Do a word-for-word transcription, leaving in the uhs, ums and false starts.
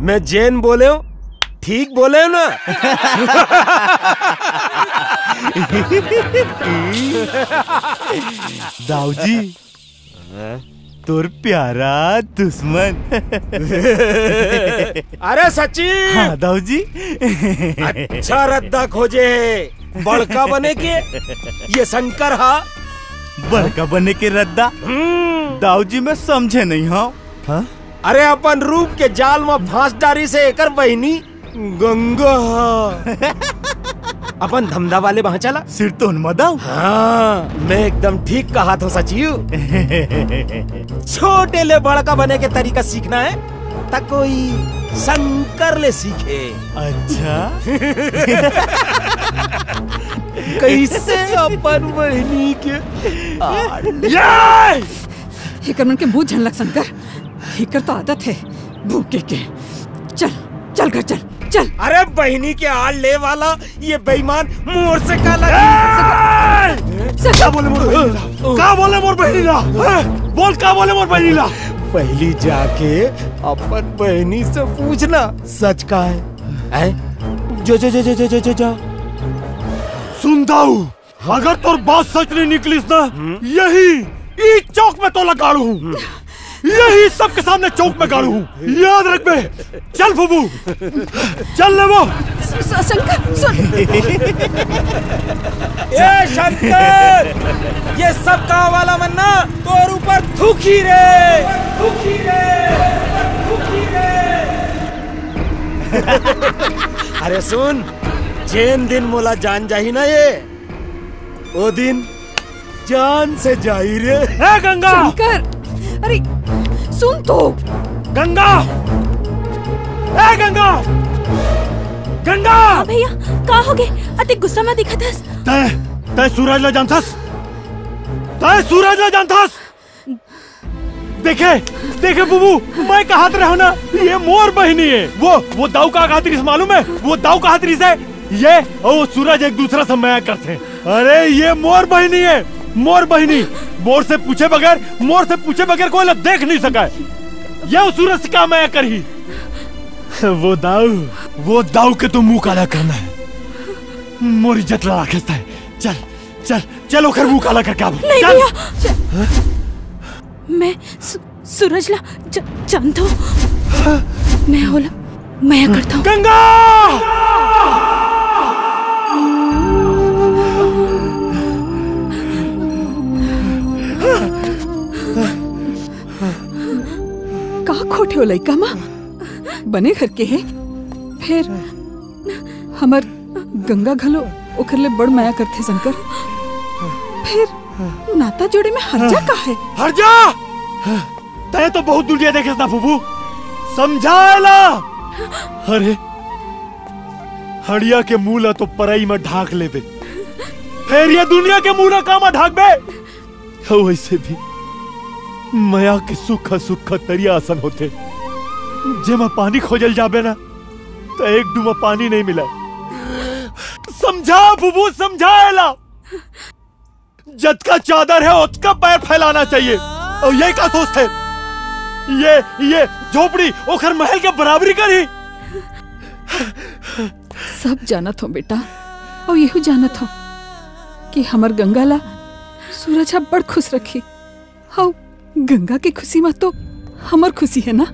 मैं जेन बोले हूँ, ठीक बोले हूँ ना? दाऊ जी, तोर प्यारा दुश्मन। अरे सची? हाँ दाऊ जी। अच्छा रद्दा खोजे हे बड़का बने के, ये शंकर हा। बड़का बने के रद्दा? हम्म। दाऊ जी, मैं समझे नहीं हूँ। हाँ? अरे अपन रूप के जाल में फांस डारी से एकर बहिनी गंगा हा। अपन धमधा वाले बांचा ला। सिर तो उनमा दाऊ। हाँ, मैं एकदम ठीक कहा थो सचिव। छोटे ले बड़का बने के तरीका सीखना है, त कोई शंकर ले सीखे। अच्छा। कैसे अपन बहिनी के आड़ ले- ये! एकर मन के मुंह झन लग शंकर, एकर तो आदत है भूखे के। चल, चल घर चल, चल। अरे बहिनी के आड़ ले वाला ये बेईमान मोर से का लगी? ए! का बोले मोर बहिनी ला? का बोले मोर बहिनी ला? हैं? बोल का बोले मोर बहिनी ला? पहली जाके अपन बहिनी से पूछना सच का है। हैं? जो, जो, जो। सुन दाऊ, अगर तोर बात सच नहीं निकलिस ना, यही, ई चौक में तोला गाड़ू हूँ। यही सबके सामने चौक में गाड़ू हूँ। याद रखबे। चल फूफू, चल ले वो। स-, स-, शंकर, सुन। ए शंकर, ये सब गांव वाला मन ना तोर ऊपर थूकी रे, थूकी रे, थूकी रे। अरे सुन, जेन दिन मोला जान जाही ना ये, ओ दिन जान से जाही रे। ए गंगा! शंकर, अरे सुन तो। गंगा! ए गंगा! गंगा! हाँ भैया, का हो गे? अति गुस्सा में दिखत हस। तय, तय सूरज ला जानथस? तय सूरज ला जानथस? देखे, देखे बुबू, मैं कहत रहो ना, ये मोर बहिनी है। वो, वो दाऊ का कहत रहिस मालूम है? वो दाऊ का कहत रहिस है, ये और वो सूरज एक दूसरा से मया करथे। अरे ये मोर बहिनी है, मोर बहिनी। मोर से पूछे बगैर, मोर से पूछे बगैर कोई ला देख नहीं सका है। ये वो सूरज से का मया करही? वो दाऊ, वो दाऊ के तो मुंह काला करना है। मोर इज्जत ला राखेस तय। चल, चल, चल ओकर मुंह काला करके आबो। नहीं चल। भैया, च-, मैं सु-, सूरज ला ज-, जानथो। मैं ओला मया करथो। गंगा! का खोटे हो लइका मा? बने घर के हे, फिर हमर गंगा घलो ओकर ले बड़ मया करथे शंकर। फिर नाता जोड़े में हर्जा का है? हर्जा! तय तो बहुत दुनिया देखेस ना फूफू, समझा एला। अरे हड़िया के मुंह ला तो परई में ढांक लेबे, फिर ये दुनिया के मुंह ला का में ढांकबे? अउ वैसे भी मया के सूखा सूखा तरिया असन होथे, जेमा पानी खोजल जाबे ना, त एक डूमा पानी नहीं मिला। समझा फूफू, समझा एला। जतका चादर है, ओतका पैर फैलाना चाहिए। अउ ये का सोचथे? ये, ये झोपड़ी ओखर महल के बराबरी करही? सब जानत हो बेटा, अउ यहू जानत हो कि हमर गंगा ला सूरज ह बड़ खुश रखी। अउ गंगा के खुशी म तो हमर खुशी है ना।